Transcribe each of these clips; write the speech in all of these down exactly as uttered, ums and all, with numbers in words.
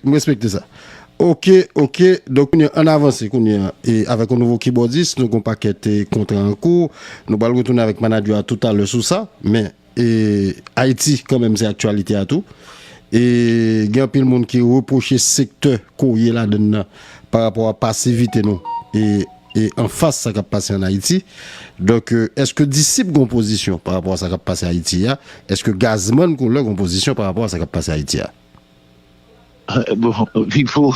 M respekte sa. Ok, ok. Donk, kounye an avanse, kounye an, e avèk yon nouvo kibòdis, nou gon pakèt e, kontra an kou. Nou pral retounen avèk manadjè a toutalè sou sa. Men, e, Ayiti, kanmenm, se aktyalite a tou. E gen anpil moun ki repwoche sektè ke w ye ladann nan pa rapò a pasivite nou. E, e anfas sa k ap pase ann Ayiti. Donk, e, èske Disip gon pozisyon pa rapò a sa k ap pase Ayiti a? Èske Gazman Koulè gon pozisyon pa rapò a sa k ap pase Ayiti a? Bon, Pipo,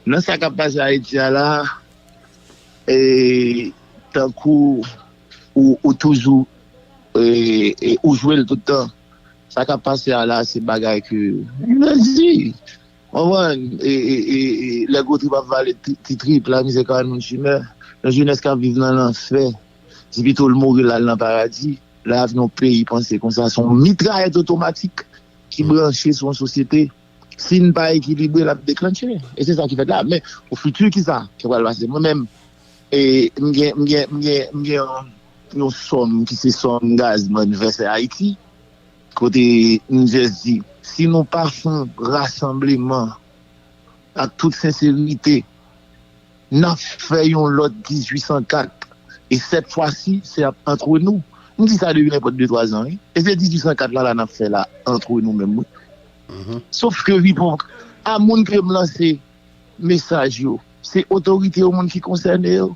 nan sa k ap pase Ayiti a la, e, tankou ou, ou toujou e, e, ou jwe l tout tan. Sa k ap pase a la, se bagay ke, m di, konprann, e, e, e, e, lè gwo trip ap vale ti, ti trip, la mizè ka moun chimè, yon jenès k ap viv nan lanfè, di pito l mouri l al nan paradi, lè avyon peyi panse konsa, se yon mitrayèt otomatik ki branche sou yon sosyete. Si n pa ekilibre, l ap deklannche. E se sa ki fèt la. Men, o fiti, ki sa ki pral pase? Mwen menm, e, m gen, m gen, m gen, m gen yon, yon sòm ki se sòm Gazman vèsè Ayiti, kote m jis di, si nou pa fè yon rasanbleman ak tout senserite, n ap fè yon lòt dizuit san kat. E sèt fwa si, se ap antre nou. M di sa depi nenpòt de twa zan, wi. E se dizuit san kat la, la n ap fè la, antre nou menm, wi. Sof ke, Pipo, a moun ke m lanse mesaj yo, se otorite yo, moun ki konsène yo.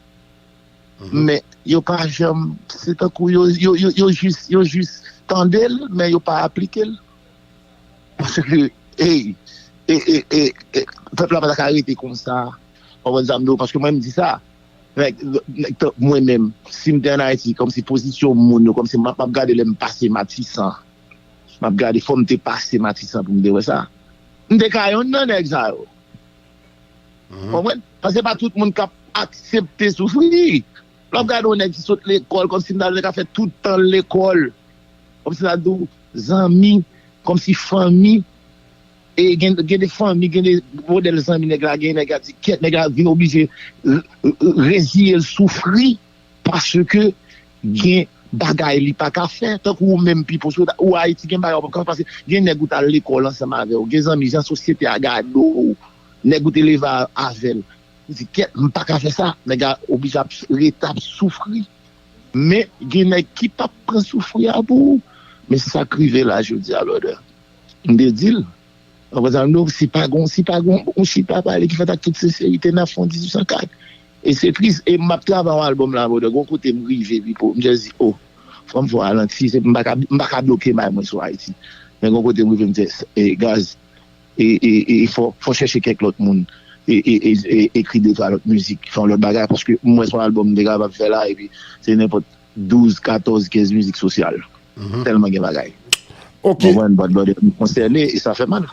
Men, yo pa janm, se tankou yo, yo, yo, yo jis, yo jis tande l, men yo pa aplike l. Paske, ey, e, e, e, e, pèp la pa ta ka rete konsa. Konprann sa m di w? Paske mwen, m di sa. Nèg, nèg tan, mwen menm, si m te ann Ayiti, kòmsi pozisyon moun yo, kòmsi m ap, m ap gade lè m pase Matisan. M ap gade, fò m te pase Matisan pou m te wè sa. M te ka yonn nan nèg sa yo. Konprann? Paske se pa tout moun k ap aksepte soufri. Lè w ap gade yon nèg ki sot lekòl, kòmsi m ta di nèg ka fè tout tan l lekòl, kòmsi m ta di w zanmi, kòmsi fanmi, e gen, gen de fanmi, gen de modèl zanmi nèg la gen, nèg la di kèt, nèg la vin oblije reziye l soufri paske gen bagay li pa ka fè. Tankou ou menm, Pipo, si w ta, ou Ayiti, gen bagay ou pa ka fè, paske gen nèg ou t al lekòl ansanm avè w, gen zanmi, jan sosyete a gade w, nèg ou te leve avè l, ou di kèt, m pa ka fè sa. Nèg la oblije ap rete ap soufri. Men gen nèg ki p ap pran soufri a pou ou. Men se sa k rive la jodi a, brother. M te di l, anpasant, nou, si pa gon, si pa gon, yon chita pale ki fèt ak tout senserite, n ap fè yon dizuit san kat. E se tris. E m ap travay yon albòm la, brother. Gon kote m rive, Pipo, m jis di, oh, fò m fè yon ralanti. Se, m pa ka, m pa ka bloke may mwen sou Ayiti. Men gon kote m rive, m di, e, Gaz, e, e, e fò, fò chèche kèk lòt moun. E, e, e, e ekri de twa lòt mizik, fè yon lòt bagay, paske m wè se yon albòm m te kapab fè la, epi se nenpòt douz, katòz, kenz mizik sosyal. Tèlman gen bagay. Ok. Konprann, but, but, m konsène, e sa fè mal.